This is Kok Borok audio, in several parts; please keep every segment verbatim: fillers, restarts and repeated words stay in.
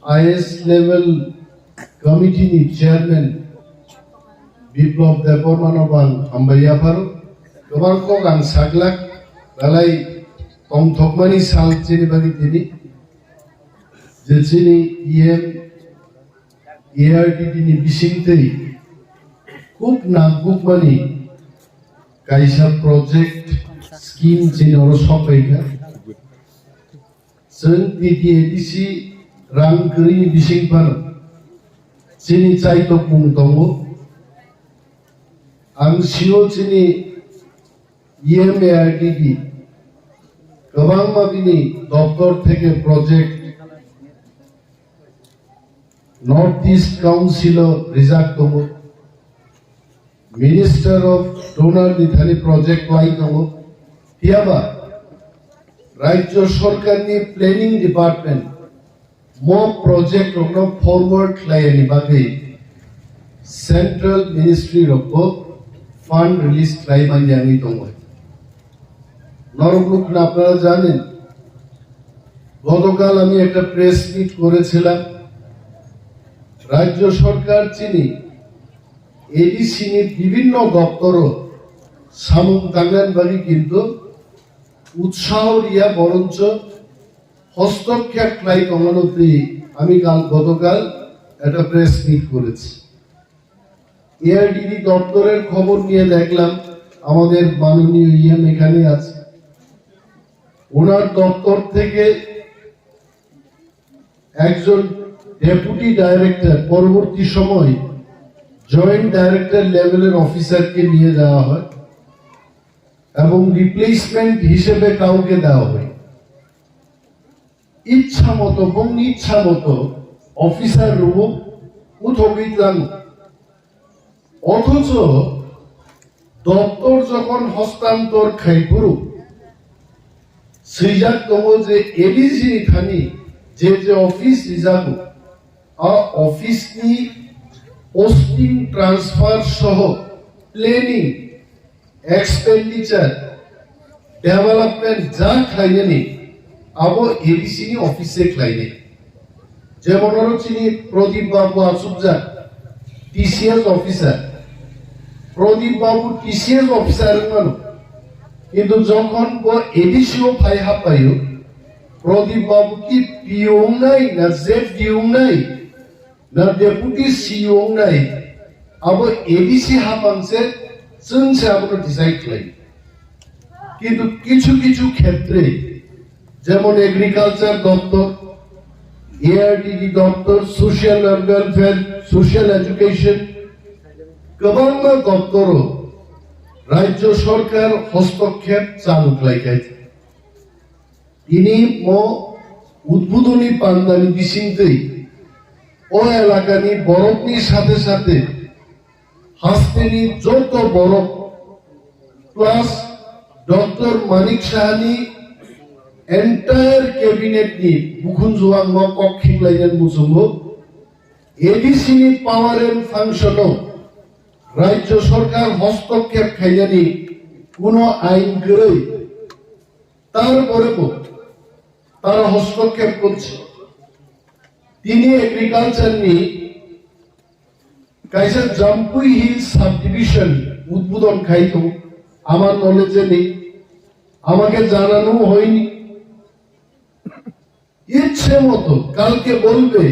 Highest level committee ni chairman Biplab Debbarma no bang hambai yapharo. Kwbang kok ang saglak belai tongthokmani sal chini bagwi tini je chini E M A R D D ni bisingtwi khub nangkukmani kaisa project scheme chini oro sokphaikha. Chwng T T A D C rang kwrwini bising phano chini chaitokmung tongo. Ang sio chini E M A R D D kwbangma bini doptor theke project North East Council o rijak tongo. Minister of Donor ni thani project lai tongo. Phiyaba Rajya Sarkar ni Planning Department mo project rokno forward khlaiyani bagwi Central Ministry rokbo fund release khlai manyani tongo. Norok nukna আপনারা জানেন, গতকাল আমি একটা press meet করেছিলাম। রাজ্য সরকার চিনি ADC ni বিভিন্ন দপ্তরও samung tangnani bagwi কিন্তু উৎসাহ রিয়া বরঞ্চ হস্তক্ষেপ khlai tongmano twi আমি কাল গতকাল একটা প্রেস মিট করেছি। এআরডিডি দপ্তরের খবর নিয়ে দেখলাম আমাদের মাননীয় ইএম এখানে আছে, ওনার দপ্তর থেকে একজন ডেপুটি ডাইরেক্টর, পরবর্তী সময় জয়েন্ট ডাইরেক্টর লেভেলের অফিসারকে নিয়ে যাওয়া হয় এবং রিপ্লেসমেন্ট হিসেবে কাউকে দেওয়া হয়। ইচ্ছা মতো, বং ইচ্ছা মতো অফিসার রুমো উঠোগই tlang. অথচ দপ্তর যখন হস্তান্তর খাইপুরু swijak tongo je ADC ni thani je je office rijago, a office ni posting transfer soho planning, expenditure, development ja khlainani abo ADC ni office se khlainai. Jemon oro chini Pradip Babu achukjak, TCS officer. Pradip Babu TCS officer wngmano, কিন্তু যখন bo ADC o phai happaio, Pradip Babu ki PO wngnai na ZDO wngnai na deputy CEO wngnai, abo ADC haphang se, chwng se abono decide khlai. কিন্তু কিছু কিছু ক্ষেত্রে, যেমন এগ্রিকালচার দপ্তর, এআরডিডি দপ্তর, social welfare, social education, kwbangma doptoro rajya sarkar hostokkhep chalu khlaikha. Tini mo udbodoni pandani bisingtwi o elakani borokni sathe sathe hasteni joto borok plus Doctor Manik Sahani entire cabinet ni bukhunjuangno kok khiklainani muchungo. ADC ni power and function o rajya sarkar hostokkhep khainani kuno ain kwrwi. তারপরে তারা হস্তক্ষেপ করছে। তিনি এগ্রিকালচার নিয়ে কাইসা Jampui hill sub division উদ্বোধন খাইতো আমার নলেজে নেই, আমাকে জানানো হয়নি। ইচ্ছে মতো কালকে বলবে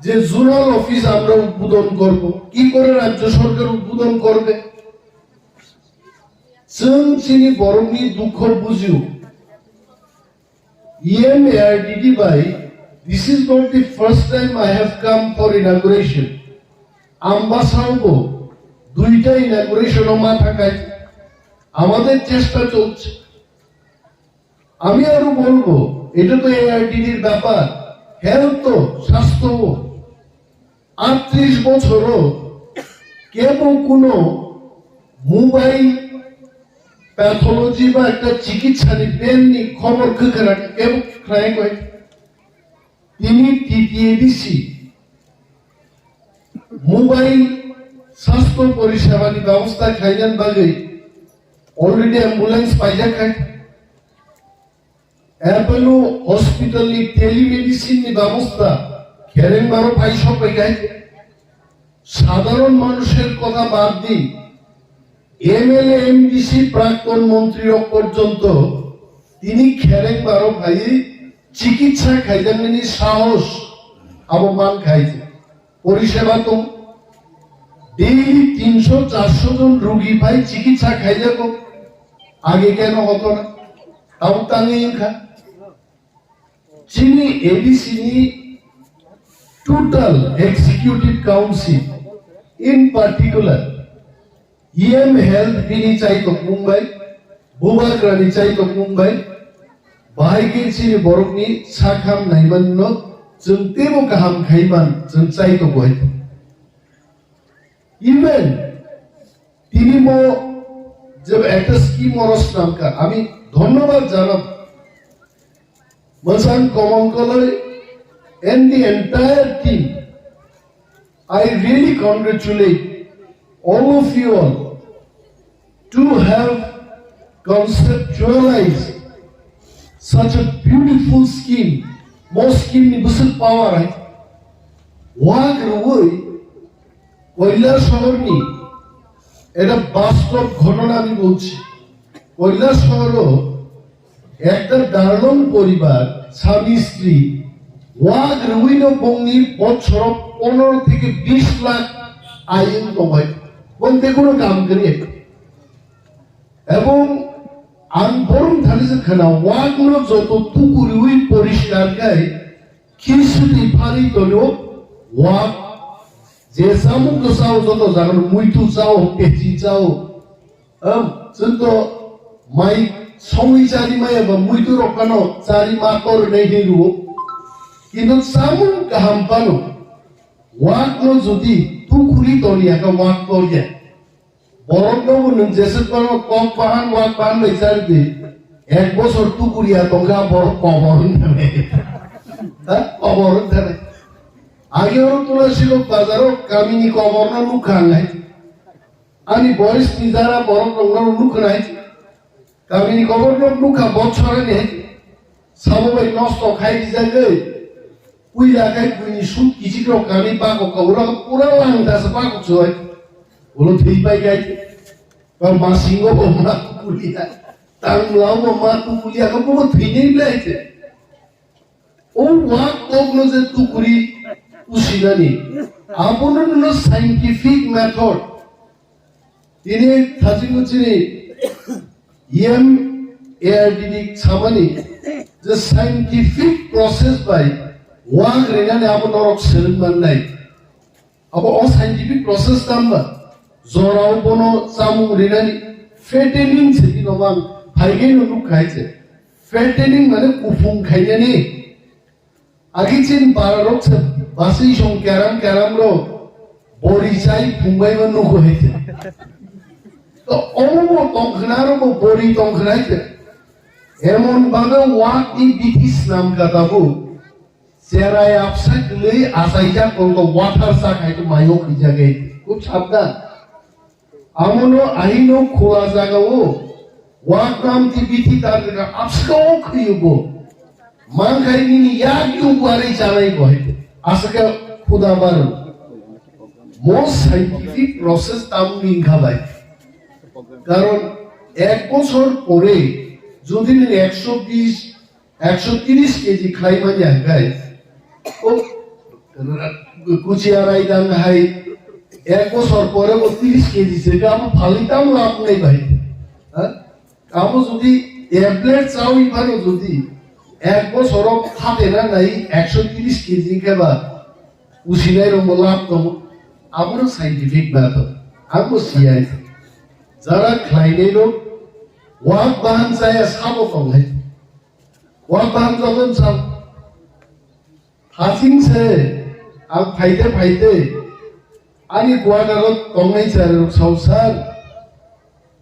যে জোনাল অফিস আমরা উদ্বোধন করব। কি করে রাজ্য সরকার উদ্বোধন করবে? Chwng chini borokni dukho bujio. E M A R D D bai, this is not the first time I have come for inauguration. Ambasao bo দুইটা ইনগুরেশন ও মাথা খাই, আমাদের চেষ্টা চলছে। আমি আরো বলবো, এটা তো এআরডিডির ব্যাপার, হেলথ তো, স্বাস্থ্য। আটত্রিশ বছরও কেউ কোনো মোবাইল প্যাথোলজি বা একটা চিকিৎসা নিয়ে পেননি খবর খোঁজে না, কেউ ট্রাই করে। তিনি টিটিএডিসি মোবাইল স্বাস্থ্য পরিষেবানি ব্যবস্থা খাইলেন বাগে অলরেডি অ্যাম্বুলেন্স পাইয়া খায়। Apollo hospital ni telemedicine ni ব্যবস্থা Kherengbaro phai sok bai khai. সাধারণ মানুষের কথা বাদ দিন, এমএলএ, এমডিসি, প্রাক্তন মন্ত্রী রক পর্যন্ত তিনি Kherengbaro phai চিকিৎসা khaijaknani sahos abo man khai. পরিষেবা তো ডেইলি তিনশো চারশো জন রোগী ভাই চিকিৎসা খাইলে তো আগে কেন হতো না? তাও তাঙ্গে ইনখা চিনি এডিসি নি total executive council, in particular EM health বিনি চাইতো মুম্বাই, বুবাগ্রানি চাইতো Mumbai, bahai khe chini borokni sakham naimanno chwng teibo kaham khaiman chwng chai tongo hai. Even tini bo je ekta scheme oro swnamkha, ami dhonnobad janam Mwchang Komon Koloi and the entire team. I really congratulate all of you all to have conceptualized such a beautiful scheme. Bo scheme ni bwswk power hai. Wak rwui Koilasahar ni, eta bastob ghotona ami bolchi. Koilasahar o ekta darlong poribar, swami stri, wak rwino bongni bochoro pondro theke bish lakh aing tongo. Bong te kono kam kwrwi. Ebong ang borom thani se khana, wak no joto tukuriwi poriskar khai, khisi twi phari tono, wak je samung to sao joto jaga no muitu sao, pechi sao. Am, chwng to mai songwi chari maya ba muitu rok phano chari ma tor nei hin ruo. Kintu samung kaham phano, wak no jodi tukuri toni aka wak tor ya. Borok no bo nwng jeswk phano kok bahan, wak bahan bai chari di. Ek bosor tukuriya tongkha borok kobor wng thani. Ha? Kobor wng thani. Age oro Tulasirok bazar o kamini kobor no nukha ang hai. Ani boys ni jara borok rok no nukha nai. Kamini kobor no nukha bochorani hai. Sabo bai nosto khai rijagwi. Puila khai buini sut kichik rok kani bako ka ura pura langta se bako choi. Ulo thwi pai gai. Ba masingo bo ma kulia. Tang lao bo ma kulia ka bo thwi nei blai te. O wak kok no je tukuri usinani. Abono no scientific method. Tini thajingo chini E M A R D D samani je scientific process bai wak rinani abo norok seleng mannai. Abo o scientific process tamba jorao bono chamung rinani fattening se dino man phaigeno nuk khai se. Fattening mane kuphung khainani. Agi chin para rok se basi song keram keram ro bori chai phungbai ma nuko hai se. To omo bo tongkhna ro bo bori tongkhna hai se. Emon bhabe wak ni bithi snam kata bo. Cherai apsa kwlwi achaijak tongkha, wathar sak hai khe maio khwijagwi. Khub sabdan. Amono ahino khula jagao wak nam ti bithi tar rwkha, apsao khwiyo bo. Mankhai nini yak yung warwi chanai bo hai khe. Aswkhe khuda baru. Most scientific process tam wngkha bai. Karon ek bochor pore jodi nwng ekso bish, ekso tiris keji khlai manya hwnkhe, o kuchia raidang hai ek bochor pore bo tiris keji se khe abo phalwi tamo lab wngnai bai. Ha? Abo jodi tablet chawi phano jodi ek bochoro phatena nai ekso tiris keji khe ba usinai rokbo lab tongo. Abono scientific method. Ang bo siyai. Jara khlainai rok wak bahan chaya sabo tonglai. Wak bahan joto wng sao. Haching se ang phaite phaite ani quarter o tongnai chari rok sao, sir,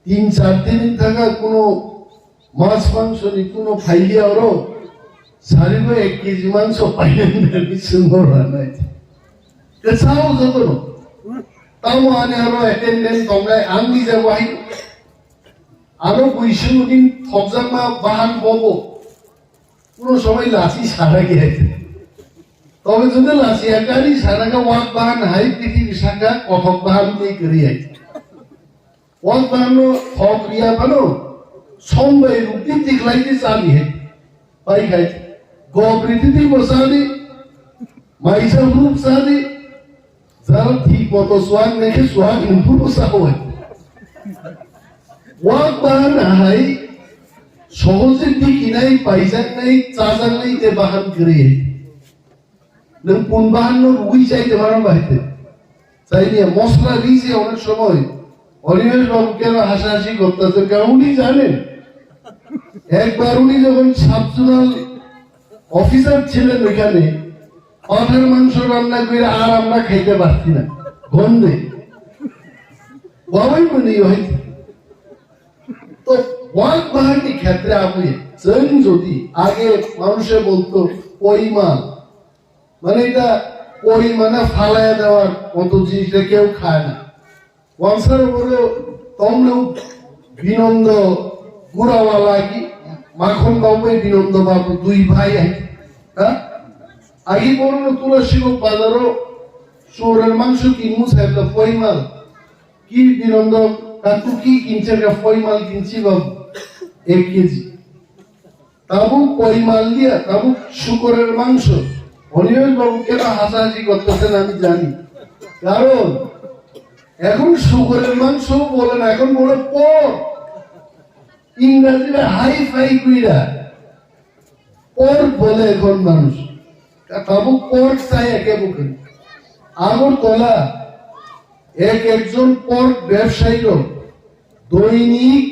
tin char din wng thaka kuno mas mangso ni kuno phailiya oro sari bo ek keji mangso painani swngbo ranai. Ke sao joto no. Tamo ani aro attendant tongnai ang nija wahai aro buising din thokjakma bahan bobo. Kuno somoi lachi sana khe hai. Tobe jodi lachi akari sana khe wak bahan hai piti bisaka kothok bahan tei kari hai. Wak bahan no thok riya bano sombai rukti tiklai di sani hai. Pai khai. Gobri titi bo sani. Maisa rup sani. Jara thik moto suak nai khe suak hinphu bo sao hai. Wak bahan hai sohoje dikinai paijaknai chajaknai te bahan kwrwi hai. Nwng pun bahan no rwi chai te mano bahai te. Chai niya mosla ri se onek somoi. Oribesh babu keno hasahasi korta se ka uni jane. Ekbar uni jokhon sub zonal officer chilen oikhane, পাঠার মাংস রান্না করে আর আমরা খাইতে পারছি না, গন্ধে। Babai mani yohit. To wak bahan ni khetre abui, chwng jodi age manushe bolto poimal, মানে এটা পরিমাণে ফালাইয়া দেওয়ার মতো জিনিসটা কেউ খায় না। Wansaro boro tongno Binondo Gurawala ki Makhon babu bai Binondo babu dui bhai hai. Ha? Agi boro no Tulasi bazaro surer mangso kinmu saibla poimal. Ki Binondo katu ki kinchar ka poimal kinchi babu ek keji. Tabuk poimal দিয়া, tabuk শুকরের মাংস। অনিমেষ বাবু কেন হাসাহাসি করতেছেন আমি জানি, কারণ এখন শুকরের মাংস বলে না, এখন বলে পর। ইংরাজিরা হাই ফাই কইরা পর বলে এখন মানুষ। Tabuk পর চাই একে বুকে। আগরতলা এক একজন পর ব্যবসায়ীরও দৈনিক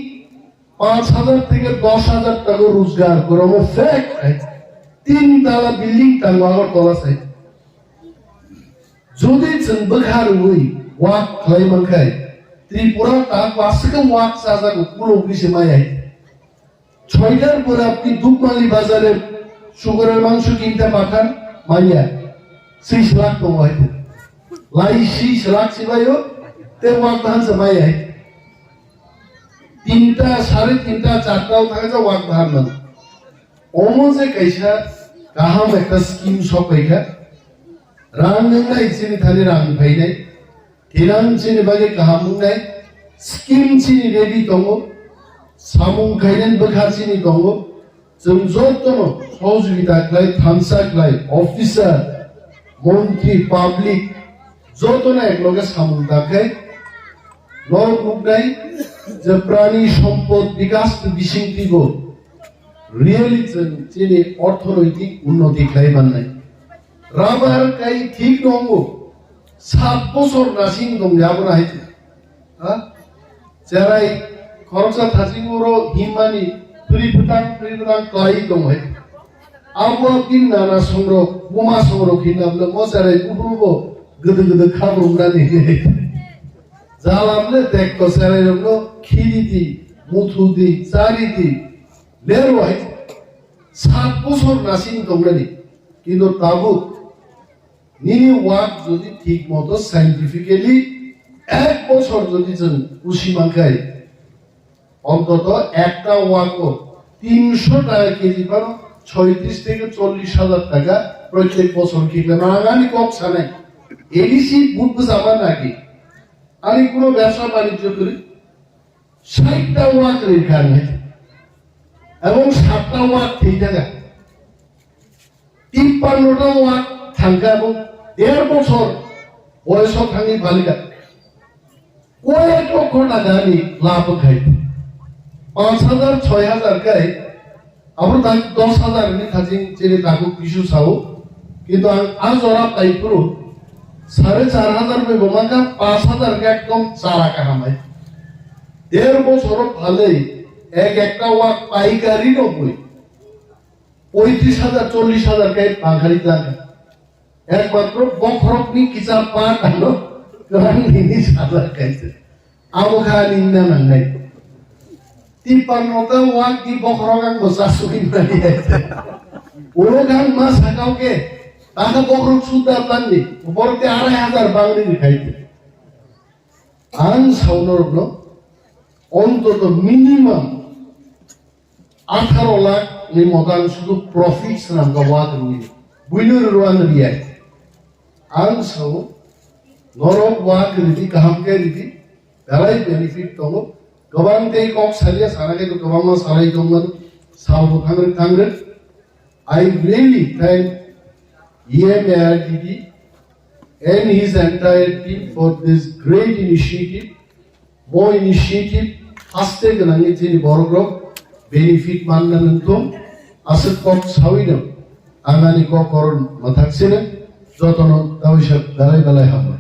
পাঁচ হাজার থেকে দশ হাজার টাকা রোজগার করে। আমার ফ্যাক্ট। তিন তালা বিল্ডিং টাঙ্গো আগরতলা সাইড। যদি চুন বখার উই ওয়াক খাই মানখাই, ত্রিপুরা তা বাসকে ওয়াক সাজা কুলো উগিসে মাই আই। ছয়টার পরে আপনি দুপমালি বাজারে শুকরের মাংস কিনতে পাঠান, মাইয়া ত্রিশ লাখ টাকা হয়তো। লাই ত্রিশ লাখ সিবাইও তে ওয়াক ধান সে মাইয়া। তিনটা, সাড়ে তিনটা, চারটাও থাকে যে ওয়াক ধান মানে। Omo je kaisa kaham ekta scheme sok paikha. Rang nwngnai chini thani rang phainai. Thilang chini bagwi kaham wngnai. Scheme chini ready tongo. Samung khainani bwkha chini tongo. Chwng jotono sohojogita khlai, thansa khlai, officer, montri, public, jotono ekloge samung ta khlai. Norok nuknai je prani sompod bikas bisingtwibo really chwng chini orthonoitik unnoti khlai mannai. Rabar kai thik nongo, sat bosor nasing tongya abono hai. Ha? Cherai khoroksa thaching oro himmani phri phwtang phri phwtang klai tong hai. Abo bini nana songrok, buma songrok hinna bwle mo cherai buphuru bo gwdw gwdw khabrumnani hinwi. Jalam le dekto cherai rokno khiri di, muthu di, chari di, lerwai. Sat bosor nasing tongnani. Kintu tabuk nini wak jodi thik moto scientifically ek bosor jodi chwng usi mankhai, ontoto ekta wako tinsho taka keji phano choitris theke chollish hajar taka protek bosor kikla mangani kok sanai. A D C but bwchama naki. Ani kuno byabsa banijjo kwrwi. Saitha wak ri kha ang hai. Ebong satta wak thwi thaka. Tippanno ta wak thangkha ebong der bosor boyoso thangwi balikha. Koyek lokho taka ni lab khai. Panch hajar, choi hajar khai. Abo tak dos hajar ni thaching chini takhuk kisu sao. Kintu ang a jora pai phuru sare char hajar bai bo mankha, panch hajar khe ekdom chara kaham hai. Der bosoro phalwi ek ekta wak paikari no bui. Poitris hajar, chollish hajar khe pankari jaka. Ekmatro bokhorokni kisa part ano kwrang nini sajak kaisa. Abo kha ani wngna nangnai. Tippanno ta wak di bokhorok ang bo chasugwi mani hai. Oro gang ma sakao khe, taka bokhorok sudar tanni, borok te arai hajar bangni ni khai te. Ang saono rokno ontoto minimum atharo lakh Ni moto ang sudu profit swnam ka wa tongni. Buino rwang riyai. Ang sao norok wa kridi kaham khe ridi. Belai benefit tongo. Gabang tei kok salia sana khe to gabang ma salai tongmani. Sao bo thangrik thangrik. I really thank E M A R D D and his entire team for this great initiative. Bo initiative haste gwnangwi chini borok rok benefit manna nangthung. Aswk kok sawi no ang ani kok koron mathak sino jotono tawi sak dalai dalai hambai.